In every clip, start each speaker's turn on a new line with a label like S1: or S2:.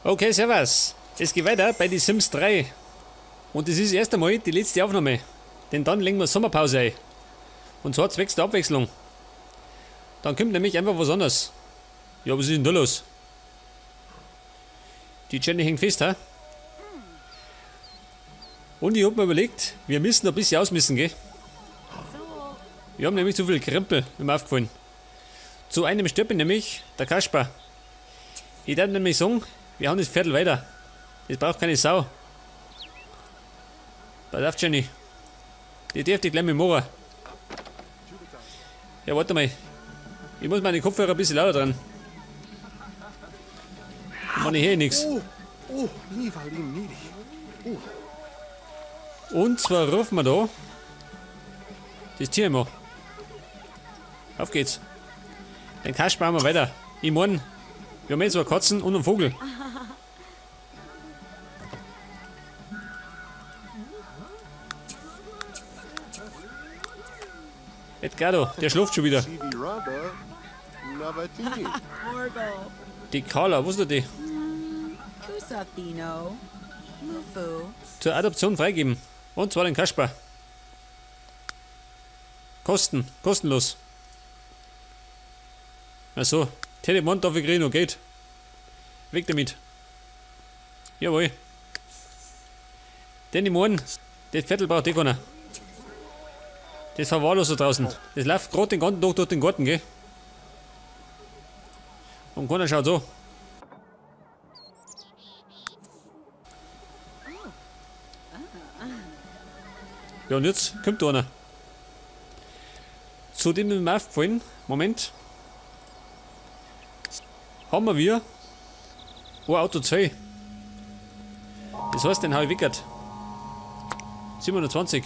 S1: Okay, servus. Es geht weiter bei Die Sims 3. Und das ist erst einmal die letzte Aufnahme. Denn dann legen wir Sommerpause ein. Und zwar zwecks der Abwechslung. Dann kommt nämlich einfach was anderes. Ja, was ist denn da los? Die Jenny hängt fest, hä? Und ich hab mir überlegt, wir müssen ein bisschen ausmissen, gell? Wir haben nämlich zu viel Krempel, ist mir aufgefallen. Zu einem stirbt nämlich der Kasper. Ich darf nämlich sagen, wir haben das Viertel weiter. Das braucht keine Sau. Pass auf, Jenny. Die darf die gleich mit machen. Ja, warte mal. Ich muss meine Kopfhörer ein bisschen lauter dran. Mann, ich höre nichts. Und zwar rufen wir da das Tier immer. Auf geht's. Den Kasper haben wir weiter. Ich mein, wir haben jetzt zwei Katzen und einen Vogel. Edgardo, der schläft schon wieder. Die Carla, wo ist denn die? Zur Adoption freigeben. Und zwar den Kasper. Kosten, kostenlos. Also, Telemont darf ich kriegen noch Geld. Weg damit. Jawohl. Denn ich mein, das Viertel braucht eh keiner. Das verwahrlost da draußen. Das läuft gerade den ganzen Tag durch den Garten, gell? Und keiner schaut so. Ja, und jetzt kommt da einer. Zudem ist mir aufgefallen, Moment. Haben wir ein Auto 2. Das heißt, den habe ich weggehört. 720.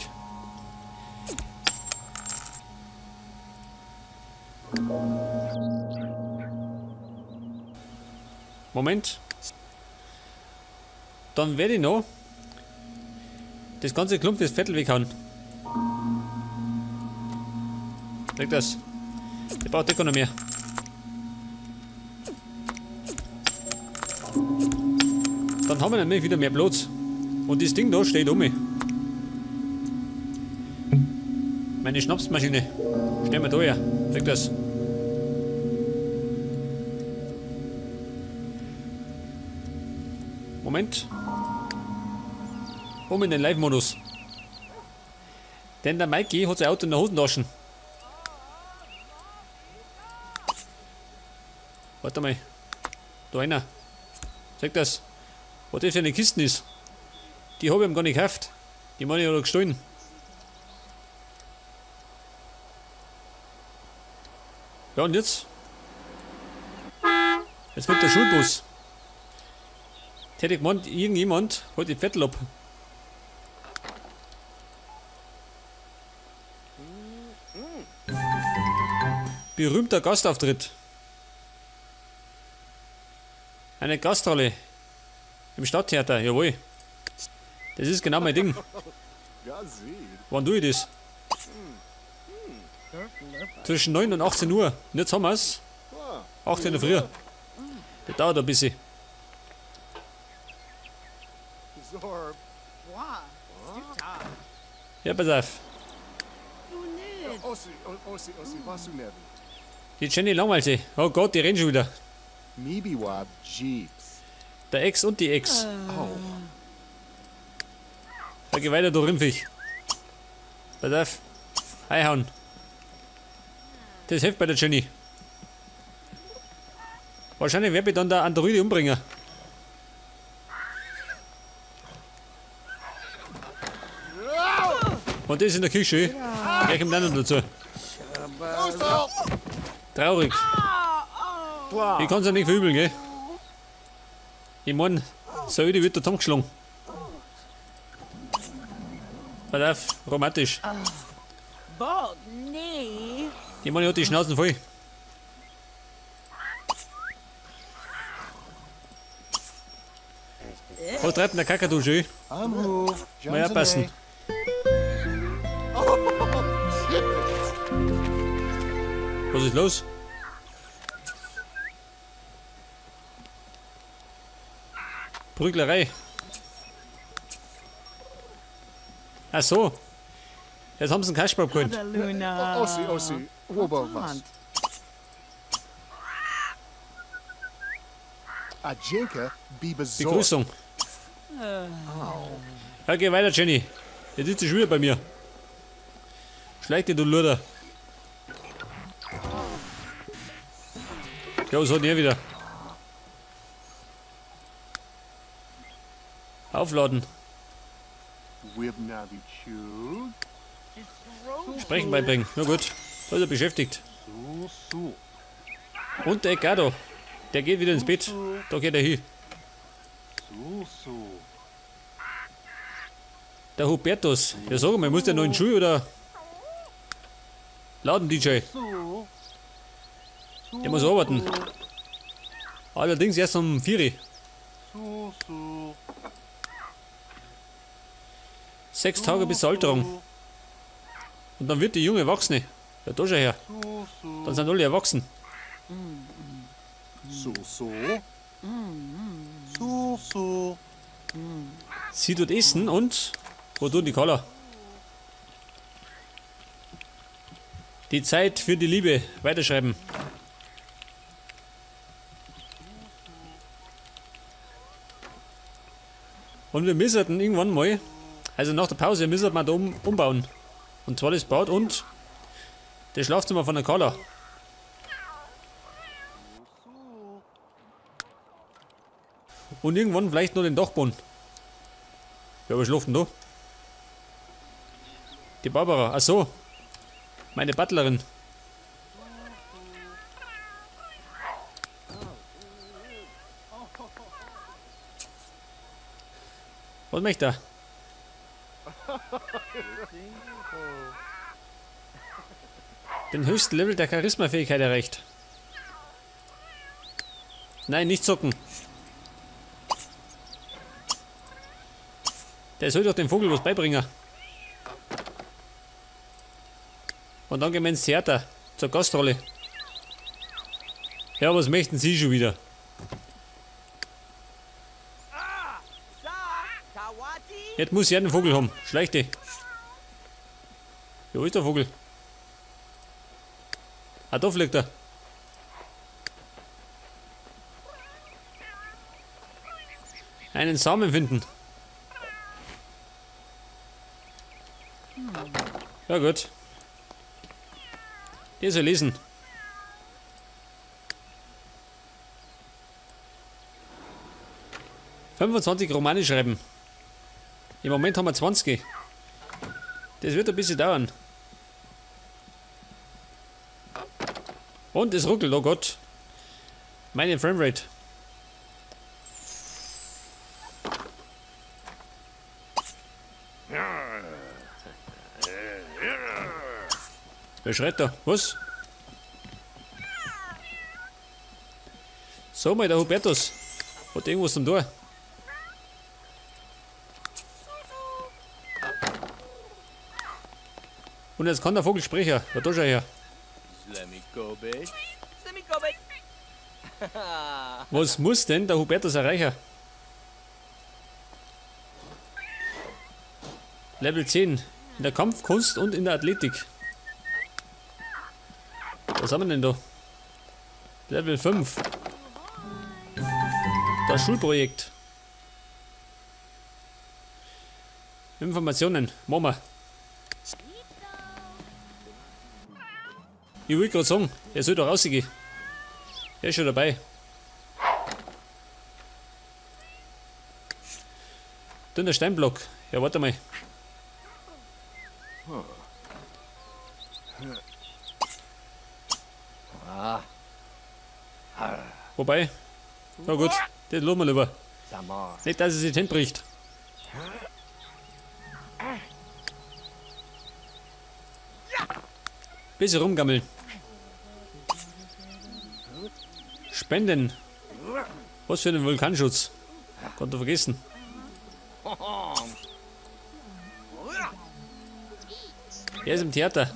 S1: Moment. Dann werde ich noch das ganze Klump fürs Viertel weghauen. Leg das. Der braucht eh keiner mehr. Dann haben wir nämlich wieder mehr Platz. Und das Ding da steht um mich. Meine Schnapsmaschine. Stellen wir da her. Leg das. Moment. Um in den Live-Modus. Denn der Mikey hat sein Auto in der Hosentasche. Warte mal. Da einer. Sag das. Was das für eine Kiste ist. Die habe ich ihm gar nicht gekauft. Die meine ich hat er gestohlen. Ja, und jetzt? Jetzt kommt der Schulbus. Hätte ich gemeint, irgendjemand holt die Vettel ab. Berühmter Gastauftritt. Eine Gastrolle im Stadttheater, jawohl. Das ist genau mein Ding. Wann tue ich das? Zwischen 9 und 18 Uhr. Und jetzt haben wir's. 18 Uhr früh. Das dauert ein bisschen. Ja, pass auf. Die Jenny langweilt sich. Oh Gott, die rennen schon wieder. Der Ex und die Ex. Da geh weiter, du Rimpfig. Pass auf. Einhauen. Das hilft bei der Jenny. Wahrscheinlich werde ich dann der Androide umbringen. Und das in der Küche. Gleich kommt auch noch dazu. Traurig. Ich kann's ja nicht verübeln, gell? Ich mein, so öde wird der Tom geschlagen. Pass auf, romantisch. Die Mann hat die Schnauzen voll. Was treibt denn der Kakadu schön? Mal aufpassen. Was ist los? Prüglerei. Ach so. Jetzt haben sie einen Kasper abgeholt.
S2: Ossi, Ossi, was?
S1: Begrüßung. Ja, geh weiter, Jenny. Jetzt sitzt sie schon wieder bei mir. Schleich dir, du Luder. Ja, was hat denn er wieder? Aufladen. Sprechen beibringen. Na gut, da ist er beschäftigt. Und der Edgardo, der geht wieder ins Bett. Da geht er hin. Der Hubertus. Ja, sag mal, muss der noch in die Schule oder? Laden DJ. Der muss arbeiten. Allerdings erst um 4 Uhr. 6 Tage bis zur Alterung. Und dann wird die junge Erwachsene. Ja, da schau her. Dann sind alle erwachsen. Sie tut essen und... Wo tut die Carla? Die Zeit für die Liebe. Weiterschreiben. Und wir müssen irgendwann mal, also nach der Pause, müssen wir da umbauen. Und zwar das Bad und das Schlafzimmer von der Carla. Und irgendwann vielleicht noch den Dachboden. Ja, aber schlafen da? Die Barbara, ach so. Meine Butlerin. Was möchte er? Den höchsten Level der Charisma-Fähigkeit erreicht. Nein, nicht zocken. Der soll doch dem Vogel was beibringen. Und dann gehen wir ins Theater, zur Gastrolle. Ja, was möchten Sie schon wieder? Jetzt muss ich einen Vogel haben. Schleich dich. Ja, wo ist der Vogel? Ah, da fliegt er. Einen Samen finden. Ja, gut. Der soll lesen. ...25 Romane schreiben. Im Moment haben wir 20. Das wird ein bisschen dauern. Und es ruckelt, oh Gott. Meine Framerate. Wer schreit da? Was? So mal, der Hubertus. Hat irgendwas zum Tor. Und jetzt kann der Vogel sprechen. Ja, da schau her. Was muss denn der Hubertus erreichen? Level 10. In der Kampfkunst und in der Athletik. Was haben wir denn da? Level 5. Das Schulprojekt. Informationen. Machen wir. Ich will gerade sagen, er soll doch rausgehen. Er ist schon dabei. Dünner Steinblock. Ja, warte mal. Wobei, na gut, den lassen wir lieber. Nicht, dass er sich hinbricht. Bisschen rumgammeln. Spenden. Was für einen Vulkanschutz. Konnte vergessen. Er ist im Theater.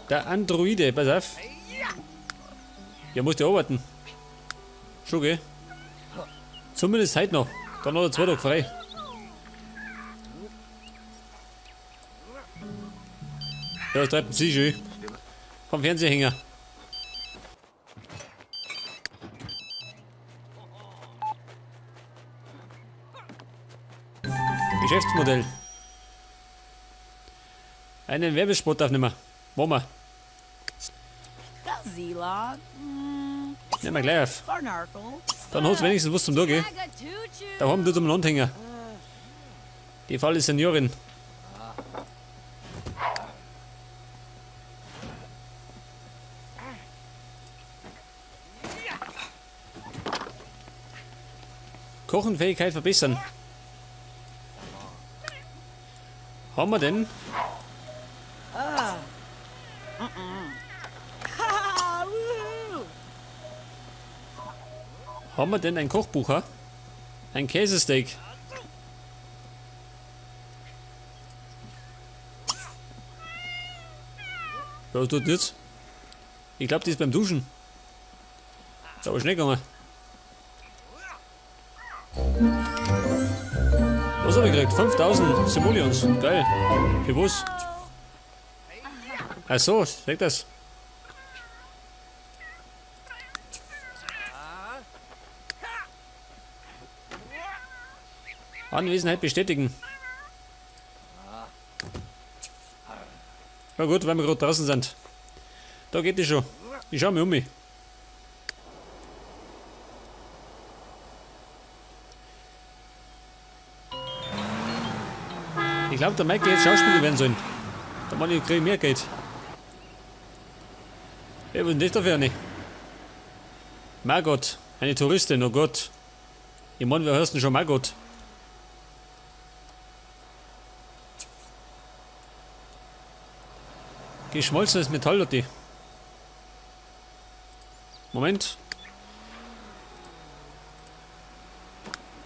S1: Der Androide, pass auf. Ja, muss der arbeiten. Schon, gell? Zumindest heute noch. Dann hat er 2 Tage frei. Ja, das treibt sie schön. Vom Fernsehhänger. Geschäftsmodell. Einen Werbespot aufnehmen. Machen wir. Nehmen wir gleich auf. Dann hat's wenigstens was zum Tun, gell? Da haben die umeinander hängen. Die faule Seniorin. Kochenfähigkeit verbessern. Haben wir denn? Haben wir denn ein Kochbuch, ha? Ein Käsesteak. Ja, was tut denn jetzt? Ich glaube, die ist beim Duschen. Ist aber schnell gegangen. Was habe ich gekriegt? 5000 Simoleons. Geil. Für was? Ach so, sag das. Anwesenheit bestätigen. Na gut, weil wir gerade draußen sind. Da geht es schon. Ich schau mich um mich. Ich glaube, der Mike hätte Schauspieler werden sollen. Da man ich kriege mehr Geld. Ey, was ist denn das da für eine? Margot, eine Touristin, oh Gott. Ich meine, wer heißt denn schon Margot? Geschmolzenes Metall hat die. Moment.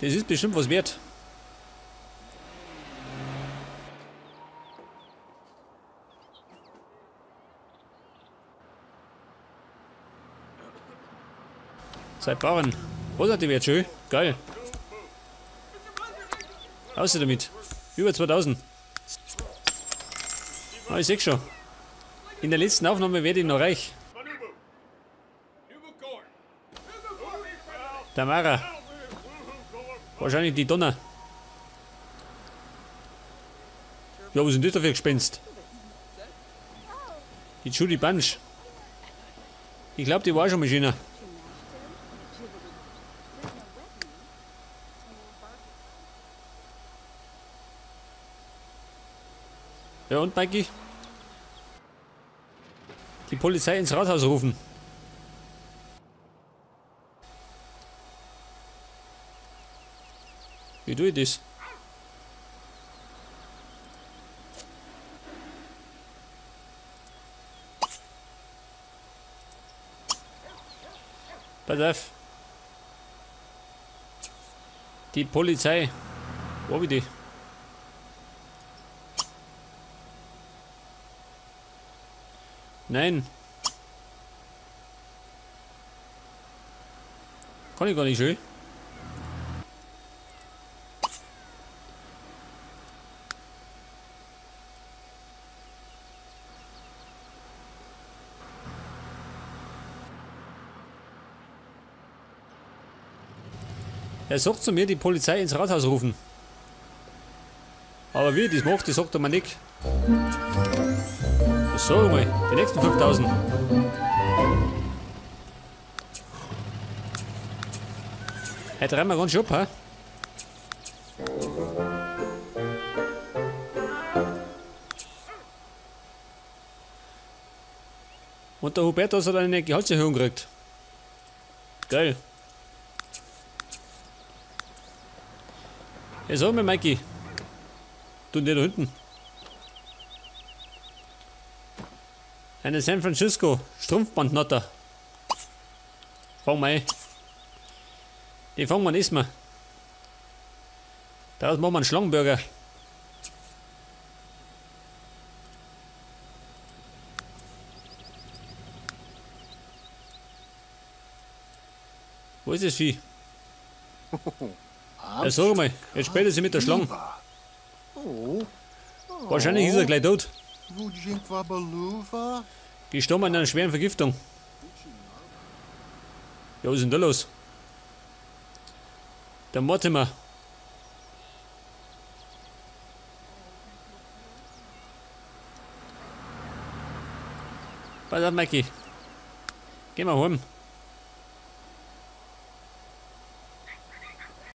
S1: Das ist bestimmt was wert. Seit Bauern. Was hat die wert? Schön. Geil. Außer damit. Über 2000. Ah, ich seh schon. In der letzten Aufnahme werde ich noch reich. Tamara. Wahrscheinlich die Donner. Ja, was sind das da für Gespenst? Die Judy Bunch. Ich glaube, die war schon mal schöner. Ja und, Mikey? Die Polizei ins Rathaus rufen. Wie tue ich das? Pass auf. Die Polizei. Wo hab ich die? Nein. Kann ich gar nicht schön. Er sagt zu mir, die Polizei ins Rathaus rufen. Aber wie ich das macht, das sagt er mir nicht. So, mal, die nächsten 5000. Heute rennen wir ganz schön ab, hä? Und der Hubertus hat eine Gehaltserhöhung gekriegt. Geil. Hey, sag mal, Mikey. Du, der da hinten. Eine San Francisco Strumpfbandnotter. Fang mal ein. Die fangen wir an, essen wir. Daraus machen wir einen Schlangenburger. Wo ist das Vieh? Ja, sag mal, jetzt spielt er sich mit der Schlange. Wahrscheinlich ist er gleich tot. Gestorben an einer schweren Vergiftung. Ja, was ist denn da los? Der Mortimer. Pass auf, Mikey. Geh mal heim.